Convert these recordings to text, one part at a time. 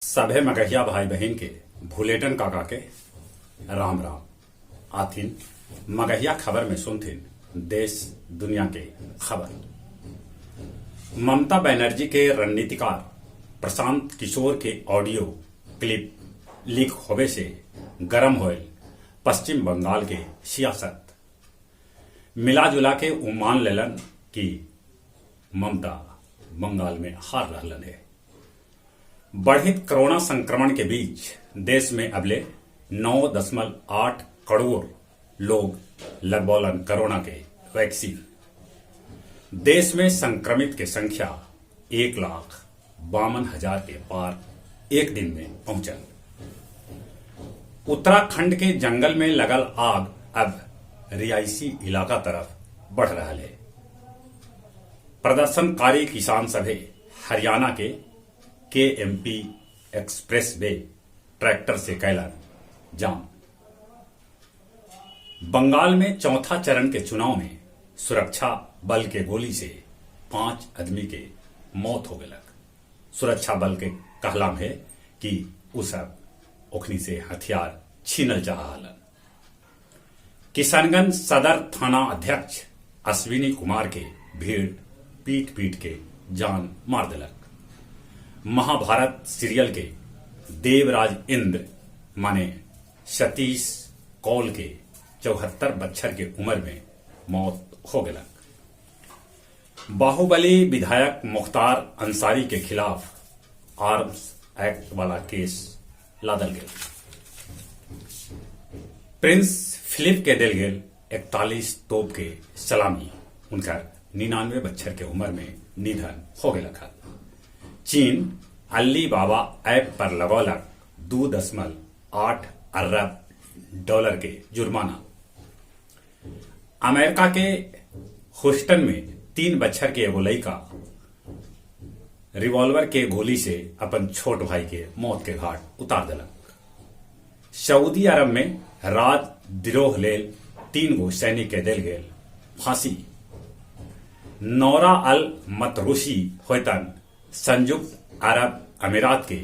सभे मगहिया भाई बहिन के भुलेटन काका के राम राम। आथिन मगहिया खबर में सुनथिन देश दुनिया के खबर। ममता बनर्जी के रणनीतिकार प्रशांत किशोर के ऑडियो क्लिप लीक होवे से गरम होयल पश्चिम बंगाल के सियासत। मिला-जुला के ऊ मान लेलन कि ममता बंगाल में हार रहलन हे। बढ़ित कोरोना संक्रमण के बीच देश में अबले 9.8 करोड़ लोग लगवौलन कोरोना के वैक्सीन। देश में संक्रमित के संख्या 1,52,000 के पार एक दिन में पहुंचल। उत्तराखंड के जंगल में लगल आग अब रिहायशी इलाका तरफ बढ़ रहल हे। प्रदर्शनकारी किसान सभे हरियाणा के केएमपी एक्सप्रेस वे ट्रैक्टर से कैलन जाम। बंगाल में चौथा चरण के चुनाव में सुरक्षा बल के गोली से 5 आदमी के मौत हो गेलक। सुरक्षा बल के कहलाम है कि उ सब ओखनी से हथियार छीनल चाह हलन। किशनगंज सदर थाना अध्यक्ष अश्विनी कुमार के भीड़ पीट पीट के जान मार देलक। महाभारत सीरियल के देवराज इंद्र माने सतीश कौल के 74 बच्छर के उम्र में मौत हो गेलक। बाहुबली विधायक मुख्तार अंसारी के खिलाफ आर्म्स एक्ट वाला केस लादल गेल। प्रिंस फिलिप के देल गेल 41 तोप के सलामी, उनकर 99 बच्छर के उम्र में निधन हो गेलक हल। चीन अली बाबा ऐप पर लगौलक 2.8 अरब डॉलर के जुर्माना। अमेरिका के ह्यूस्टन में 3 बच्छर के एगो लड़का रिवॉल्वर के गोली से अपन छोट भाई के मौत के घाट उतार देलक। सऊदी अरब में राजद्रोह लेल 3 गो सैनिक के देल गेल फांसी। नौरा अल मतरूशी होयतन संयुक्त अरब अमीरात के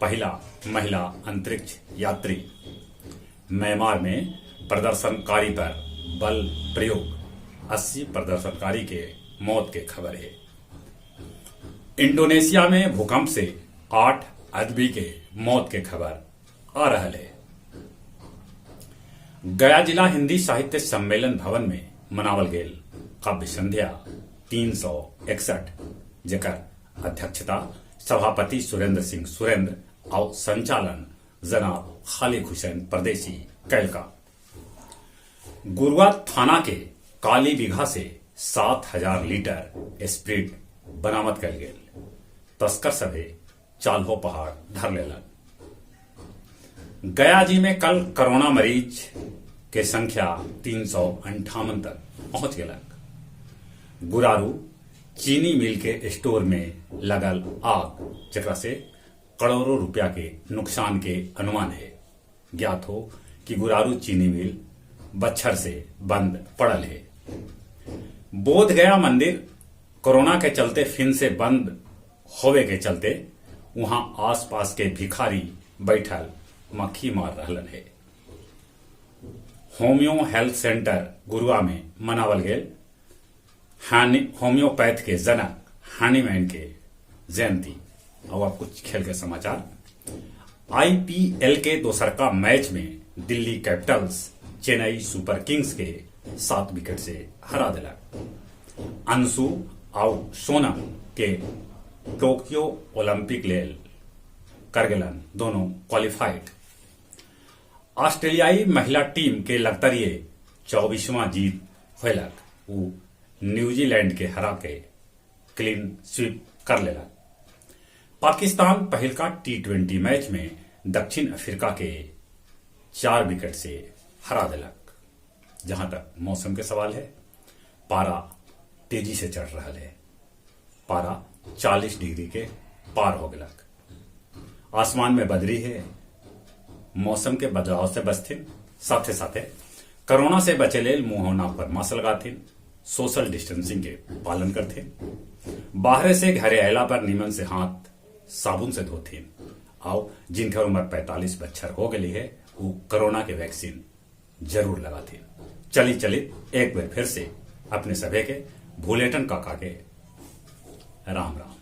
पहला महिला अंतरिक्ष यात्री। म्यांमार में प्रदर्शनकारी पर बल प्रयोग, 80 प्रदर्शनकारी के मौत के खबर है। इंडोनेशिया में भूकंप से 8 आदमी के मौत के खबर आ रहा है। गया जिला हिंदी साहित्य सम्मेलन भवन में मनावल गेल काव्य संध्या 361, जेकर अध्यक्षता सभापति सुरेंद्र सिंह सुरेंद्र और संचालन जनाब खालिक हुसैन परदेसी कैलका। गुरुआ थाना के काली बीघा से 7000 लीटर स्प्रिट बरामद कल गेल। तस्कर सभे चाल्हो पहाड़ धर लेलन। गया जी में कल कोरोना मरीज के संख्या 358 तक पहुंच गेलक। गुरारू चीनी मिल के स्टोर में लगल आग, जेकरा से करोड़ों रुपया के नुकसान के अनुमान है। ज्ञात हो कि गुरारू चीनी मिल बच्छर से बंद पड़ल है। बोध गया मंदिर कोरोना के चलते फिन से बंद होवे के चलते वहां आसपास के भिखारी बैठल मक्खी मार रहलन है। होम्यो हेल्थ सेंटर गुरुआ में मनावल गेल होम्योपैथ के जनक हानीमैन के जयंती। और अब कुछ खेल के समाचार। आईपीएल के दोसरका मैच में Delhi Capitals Chennai super Kings के 7 विकेट से हरा देलक। अंशु और सोनम के टोक्यो ओलंपिक लेल कर गेलन दोनों क्वालिफाइड। ऑस्ट्रेलियाई महिला टीम के लगतरिये 24वां जीत होलक। उ न्यूजीलैंड के हरा के क्लीन स्वीप कर लेलक। पाकिस्तान पहिलका टी20 मैच में दक्षिण अफ्रीका के 4 विकेट से हरा देलक। जहां तक मौसम के सवाल है, पारा तेजी से चढ़ रहा है। पारा 40 डिग्री के पार हो गलक। आसमान में बदरी है। मौसम के बदलाव से बचथिन, साथे साथे कोरोना से बचे लेल मुंह और नाक पर मास्क लगाथिन, सोशल डिस्टेंसिंग के पालन करथिन, बाहरे से घरे अयला पर नीमन से हाथ साबुन से धोथिन आउ जिनकर उम्र 45 बच्छर हो गई है वो कोरोना के वैक्सीन जरूर लगाथिन। चली चली एक बार फिर से अपने सभे के भूलेटन काका के राम राम।